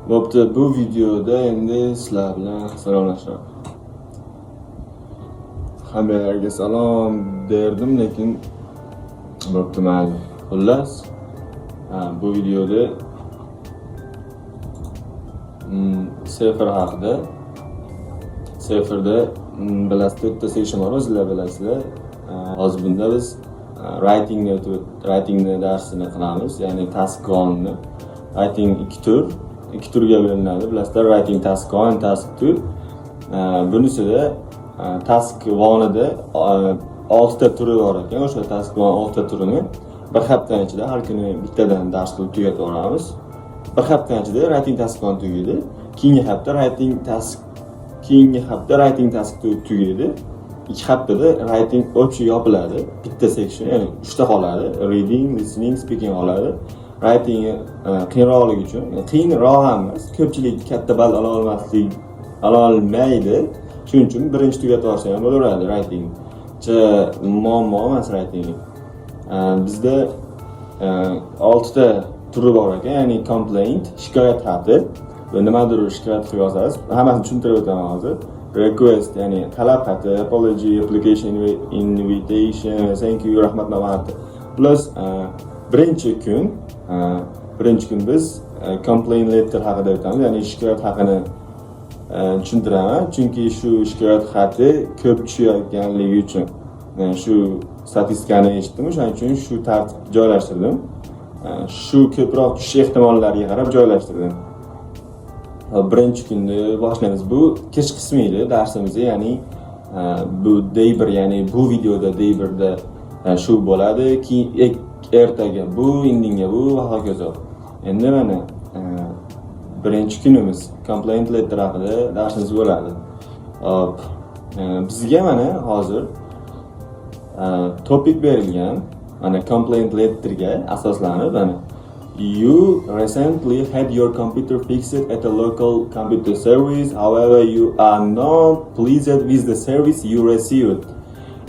Bo'pti, bu videoda endi sizlar bilan salomlashaman. Hammalarga salom derdim, lekin bo'pti, mayli. Xullas, ha, bu videoda CEFR haqida. CEFRda bilasiz, to'rtta section bor, o'zinglar bilasizlar. Hozir bunda biz writingni darsini qilamiz, ya'ni task 1ni. Writing ikki tur, ikki turga bo'linadi. Bilasizlar, writing task 1, task 2. Bunisida task 1ida oltita turi bor ekan. O'sha task 1 oltita turini bir haftani ichida har kuni bittadan dars qilib tugatib yuboramiz. Bir haftani ichida writing task 1 tugaydi. Keyingi hafta writing task 2 tugaydi. 2 haftada writing общий yopiladi. Bitta section, ya'ni uchta qoladi. Reading, listening, speaking qoladi. Writing qiyinroqligi uchun, yani qiyinroq ham emas, ko'pchilik katta ball ola olmaydi. Shuning uchun birinchi tugatib olsa ham bo'laveradi writing. Cha muammo emas writing. Bizda oltita turi bor ekan, ya'ni complaint, shikoyat xati va nimadir shikoyat qilib yozasiz. Hammasini tushuntirib o'taman hozir. Request, ya'ni talab xati, apology, application, invitation, thank you, rahmatnoma xati. Plus birinchi kun biz complaint letter haqida o'tamiz, ya'ni shikoyat haqini tushuntiraman, chunki shu shikoyat xati ko'p tushayotganligi uchun shu statistikani eshitdim, o'shaning uchun shu tartib joylashtirdim. Shu ko'proq tushish ehtimollariga qarab joylashtirdim. Hop, birinchi kunni boshlaymiz. Bu kirish qismi edi darsimizni, ya'ni bu day 1, ya'ni bu videoda day 1da shu bo'ladi, keyin ertaga bu, indinga bu va hokazo. Endi mana birinchi kunimiz complaint letter haqida darsimiz bo'ladi. Hop, bizga mana hozir topic berilgan. Mana complaint letterga asoslanib, mana "You recently had your computer fixed at a local computer service. However, you are not pleased with the service you received."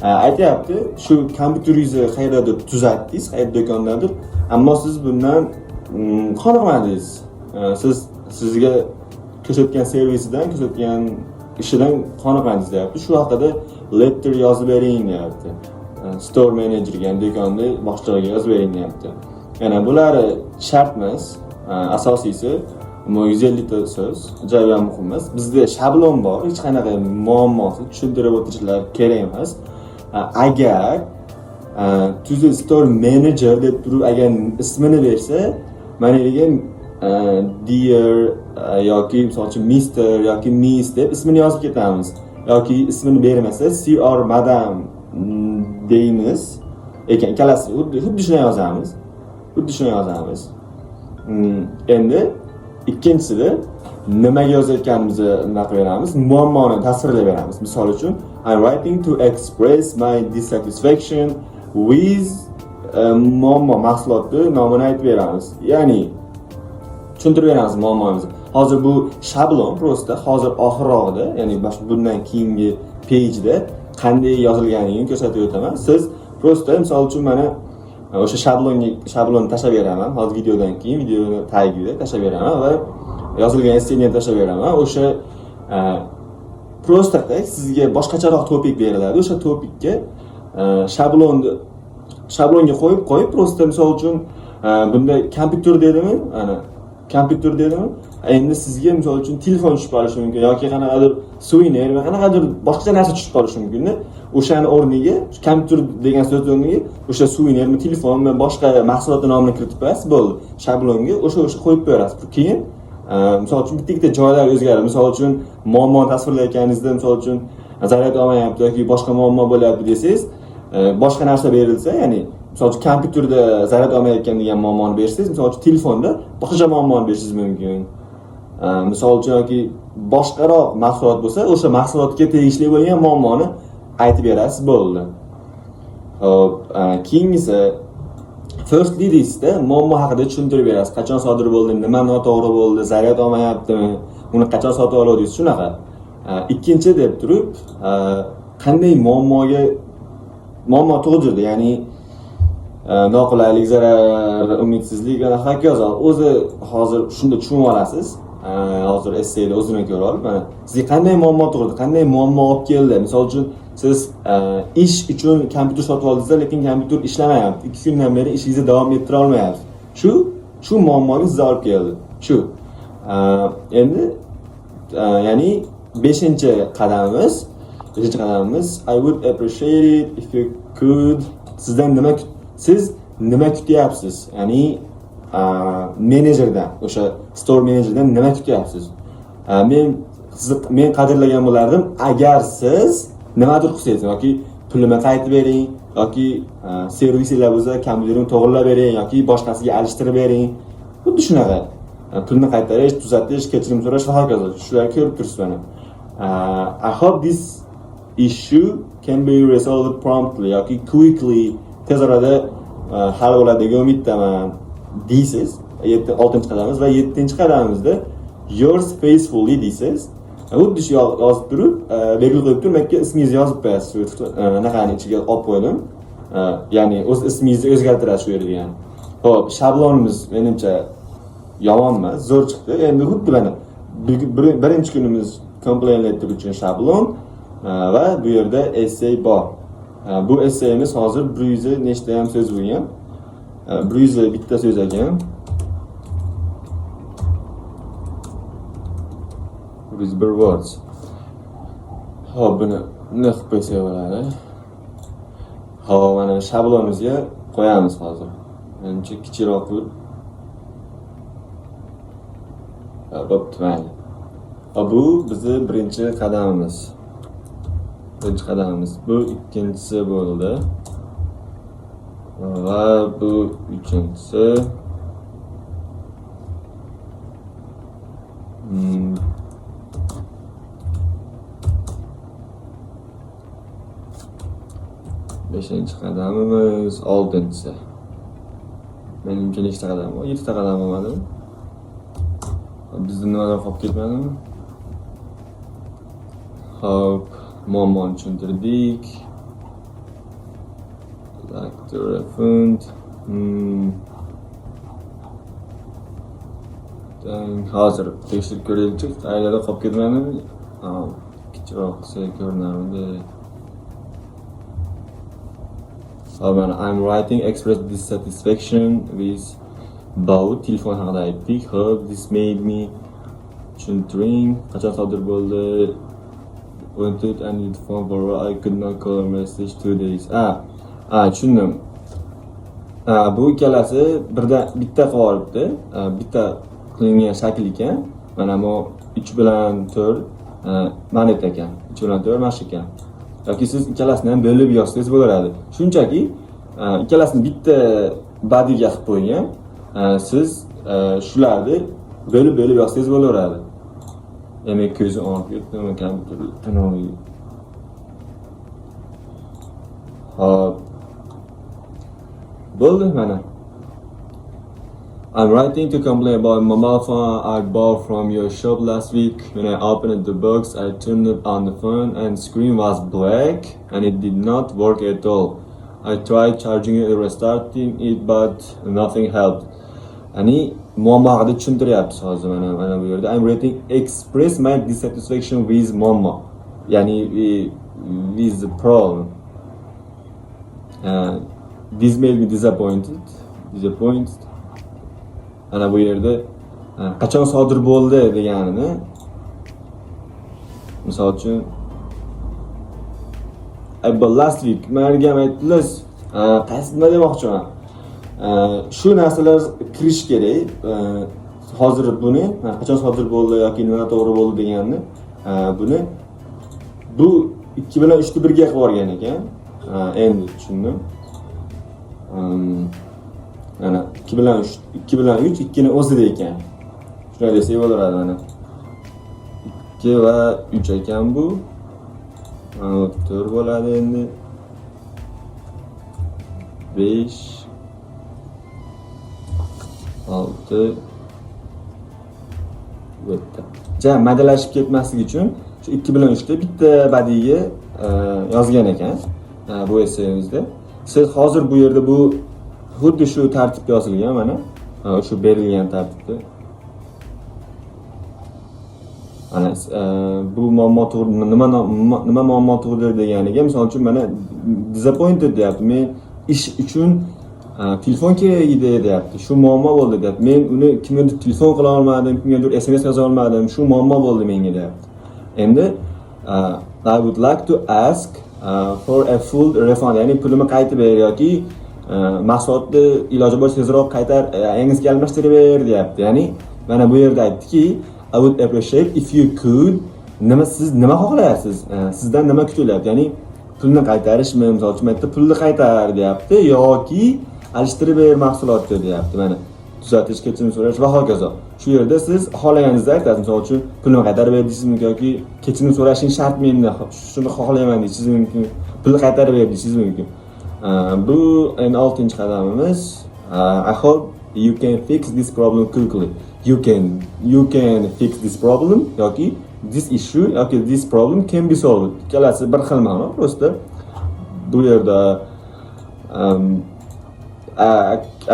Aytyapti, shu kompyuteringizni qayerdadir tuzatdingiz, qayerda do'kondadir, ammo siz bundan qoniqmadingiz. Siz sizga ko'rsatgan servisidan, ko'rsatgan ishidan qoniqmadingiz deyapti. Shu haqida letter yozib bering deyapti. Store managerga, ya'ni do'konni boshlig'iga yozib bering deyapti. Yana bulari shart emas, asosiysi bu 150 ta so'z, juda ham muhim emas. Bizda shablon bor, hech qanaqa muammosi tushuntirib o'tirishlar kerak emas. Agar to the store manager deb turib, agar ismini bersa, mana yerga dear yoki misol uchun mister yoki miss deb ismini yozib ketamiz yoki ismini bermasa, sir or madam deymiz ekan. Ikkalasi xuddi shuni yozamiz, xuddi shuni yozamiz. Endi ikkinchisida nimaga yozayotganimizni nima qilib beramiz, muammoni tasvirlab beramiz. Misol uchun, "I'm writing to express my dissatisfaction with" muammo, mahsulotni nomini aytib beramiz, ya'ni tushuntirib beramiz muammomizni. Hozir bu shablon просто, hozir oxirrog'ida, ya'ni mana shu bundan keyingi pageda qanday yozilganligini ko'rsatib o'taman. Siz просто misol uchun mana o'sha shablonga, shablonni tashlab beraman hozir videodan keyin, videoni tagida tashlab beraman va yozilgan essayni ham tashlab beraman. O'sha просто так sizga boshqacharoq topik beriladi. O'sha topikka shablonga qo'yib qo'yib, просто misol uchun bunda kompyuter dedimi, ana kompyuter dedimi, endi sizga misol uchun telefon tushib qolishi mumkin yoki qanaqadir suvenir va qanaqadir boshqacha narsa tushib qolishi mumkinda. O'shani o'rniga, kompyuter degan so'z o'rniga o'sha suvenirmi, telefonmi, boshqa mahsulotni nomini kiritib qo'yasiz, bo'ldi. Shablonga o'sha qo'yib qo'yasiz. Keyin misol uchun bitta ikkita joylar o'zgaradi. Misol uchun muammoni tasvirlayotganingizda, misol uchun zaryad olmayapti yoki boshqa muammo bo'lyapti desangiz, boshqa narsa berilsa, ya'ni misol uchun kompyuterda zaryad olmayotgan degan muammoni bersangiz, misol uchun telefonda boshqacha muammoni berishingiz mumkin. Misol uchun yoki boshqaroq mahsulot bo'lsa, o'sha mahsulotga tegishli bo'lgan muammoni aytib berasiz, bo'ldi. Ho'p, keyingisi firstly deysizda, muammo haqida tushuntirib berasiz. Qachon sodir bo'ldi, nima noto'g'ri bo'ldi, zaryad olmayaptimi, uni qachon sotib oluvdingiz, shunaqa. Ikkinchi deb turib, qanday muammo tug'dirdi, ya'ni noqulaylik, zarar, umidsizlik va hokazo. O'zi hozir shunda tushunib olasiz. Hozir essayni o'zini ko'ra olib, mana sizga qanday muammo tug'ildi, qanday muammo olib keldi. Misol uchun, siz ish uchun kompyuter sotib oldingiz, lekin kompyuter ishlamayapti. 2 kundan beri ishingizni davom ettira olmayapsiz. Shu muammoga sizni olib keldi. Shu. Endi ya'ni 5-qadamimiz I would appreciate it if you could. Sizdan nima, siz nima kutyapsiz? Ya'ni menejerdan, o'sha store menejerdan nima kutyapsiz? Men sizni men qadrlagan bo'lardim agar siz nimadir qilsangiz, yoki pulimni qaytib bering, yoki servisinglar bo'lsa, kompyuterimni to'g'irlab bering, yoki boshqasiga alishtirib bering. Xuddi shunaqa. Pulni qaytarish, tuzatish, kechirim so'rash va hokazo. Shularni ko'rib turibsiz mana. I hope this issue can be resolved promptly yoki quickly, tez orada hal bo'ladi degan umiddaman deysiz. 7, 6-qadamimiz va 7-qadamimizda yours faithfully deysiz. Xuddi shu yozib turib, belgi qo'yib turib, bu yerga ismingizni yozib qo'yasiz. Shu anaqani ichiga olib qo'ydim. Ya'ni o'z ismingizni o'zgartirasiz shu yerga yani. Xo'p, shablonimiz menimcha yomon emas, zo'r chiqdi. Endi xuddi mana birinchi kunimiz complaint letter uchun shablon va bu yerda essay bor. Bu essayimiz hozir 100 nechta ham so'z bo'lgan. 101 so'z ekan. 101 words. Xo'p, buni nima qilib qo'ysak bo'ladi? Xo'p, mana shablonimizga qo'yamiz hozir. Menimcha kichikroq qilib. Ha, bo'pti, mayli. Ha, bu bizni birinchi qadamimiz. Birinchi qadamimiz. Bu ikkinchisi bo'ldi. Va bu uchinchisi. Beshinchi qadamimiz, oltinchisi. Menimcha nechta qadam bor? Yettita qadam bo'lmadimi? Bizda nimadir qolib ketmadimi? Xo'p, muammoni tushuntirdik. Like to refund. Hozir tekshirib ko'raylikchi, qayerda qolib ketmadimi? Kichikroq qilsa ko'rinarmidi? Xo'p, mana I'm writing express dissatisfaction with both telefon haqida aytdik. Xo'p, this made me tushuntiring. Qachon sodir bo'ldi? Wanted and need phone for I could not call or message 2 days. A, tushundim. Bu ikkalasi birdan bitta qilib olibdi. Bitta qilingan shakl ekan. Mana bu 3 bilan 4 mana ekan. 3 bilan 4 mana shu ekan. Yoki siz ikkalasini ham bo'lib yozsangiz bo'laveradi. Shunchaki ikkalasini bitta bodyga qilib qo'ygan. Siz shularni bo'lib-bo'lib yozsangiz bo'laveradi. Demak, ko'zi og'rib ketdimi kompyuter tirnog'i. Xo'p. Bo'ldi mana. I'm writing to complain about mobile phone I bought from your shop last week. When I opened the box, I turned it on the phone and screen was black and it did not work at all. I tried charging it, restarting it, but nothing helped. Ya'ni muammo haqida tushuntiryapmiz hozir mana bu yerda. I'm writing express my dissatisfaction with muammo. Ya'ni with the problem. This made me disappointed. Disappointed. Mana bu yerda qachon sodir bo'ldi deganini, misol uchun, last week manga ham aytdilar, qaysi, nima demoqchiman, shu narsalar kirish kerak. Hozir buni qachon sodir bo'ldi yoki nima to'g'ri bo'ldi deganini, buni bu 2 bilan 3 ni birga qilib yuborgan ekan. Endi tushundim. Mana 2 bilan 3, 2 bilan 3 ikkini o'zida ekan. Shunday desak bo'laveradi mana. 2 va 3 ekan bu. Mana 4 bo'ladi endi. 5, 6, 7. Ja maydalashib ketmasligi uchun shu 2 bilan 3 ta bitta bodyga yozgan ekan bu essayimizda. Siz hozir bu yerda bu xuddi shu tartibda yozilgan mana. Shu berilgan tartibda. Ana bu muammo tug'dir, nima muammo tug'dirdi deganiga, misol uchun, mana disappointed deyapti. Men ish uchun telefon kerak edi deyapti. Shu muammo bo'ldi deyapti. Men uni kimgadir telefon qila olmadim, kimgadir SMS yoza olmadim. Shu muammo bo'ldi menga deyapti. Endi I would like to ask for a full refund, ya'ni pulimni qaytib ber yoki mahsulotni iloji boricha tezroq qaytar, yangisiga almashtirib ber deyapti. Ya'ni mana bu yerda aytdiki, I would appreciate if you could, nima, siz nima xohlayapsiz? Sizdan nima kutilyapti? Ya'ni pulni qaytarishmi? Misol uchun, bu yerda pulni qaytar deyapti yoki alishtirib ber mahsulotni deyapti. Mana tuzatish, kechirim so'rash va hokazo. Shu yerda siz xohlaganingizni aytasiz. Misol uchun, pulni qaytarib ber deyishingiz mumkin yoki kechirim so'rashing shart menda, shuni xohlayman deyishingiz mumkin. Pulni qaytarib ber deyishingiz mumkin. Bu endi oltinchi qadamimiz. I hope you can fix this problem quickly. You can fix this problem yoki this issue yoki this problem can be solved. Ikkalasi bir xil ma'no, просто bu yerda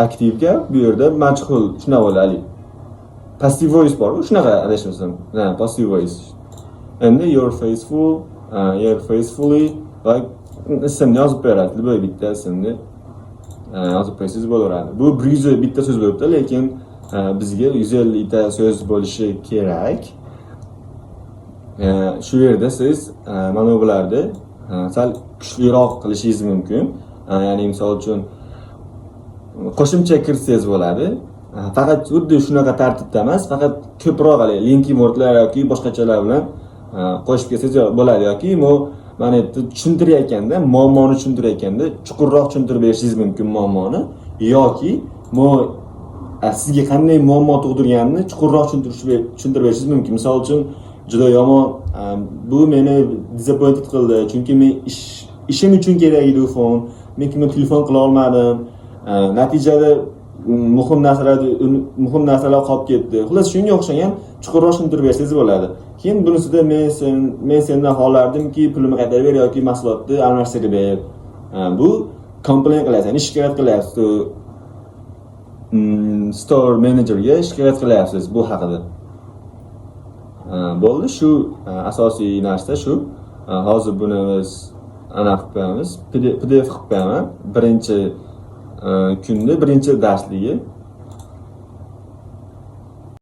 aktiv gap, bu yerda majhul, shunaqa bo'ladi haligi. Passive voice bor, shunaqa adashmasam. Ha, passive voice. Endi your faithfully va ismni yozib beradi. Любой bitta ismni yozib qo'ysangiz bo'laveradi. Bu 101 ta so'z bo'libdi, lekin bizga 150 ta so'z bo'lishi kerak. Shu yerda siz mana bularni sal kuchliroq qilishingiz mumkin. Ya'ni misol uchun qo'shimcha kiritsangiz bo'ladi. Faqat xuddi shunaqa tartibda emas, faqat ko'proq haligi linking wordlar yoki boshqachalar bilan qo'shib kelsangiz bo'ladi yoki bu mana yerda tushuntirayotganda, muammoni tushuntirayotganda chuqurroq tushuntirib berishingiz mumkin muammoni yoki sizga qanday muammo tug'dirganini chuqurroq tushuntirib berishingiz mumkin. Misol uchun, juda yomon, bu meni disappointed qildi, chunki men ishim uchun kerak edi u phone. Men kimga telefon qila olmadim. Natijada muhim narsalar qolib ketdi. Xullas, shunga o'xshagan chuqurroq tushuntirib bersangiz bo'ladi. Keyin bunisida men sendan xohlardimki, pulimni qaytarib ber yoki mahsulotni almashtirib ber. Bu complain qilyapsiz, ya'ni shikoyat qilyapsiz. Store managerga shikoyat qilyapsiz bu haqida. Bo'ldi, shu asosiy narsa shu. Hozir buni biz anaqa qilib qo'yamiz, PDF qilib qo'yaman. Birinchi kunni birinchi darsligi.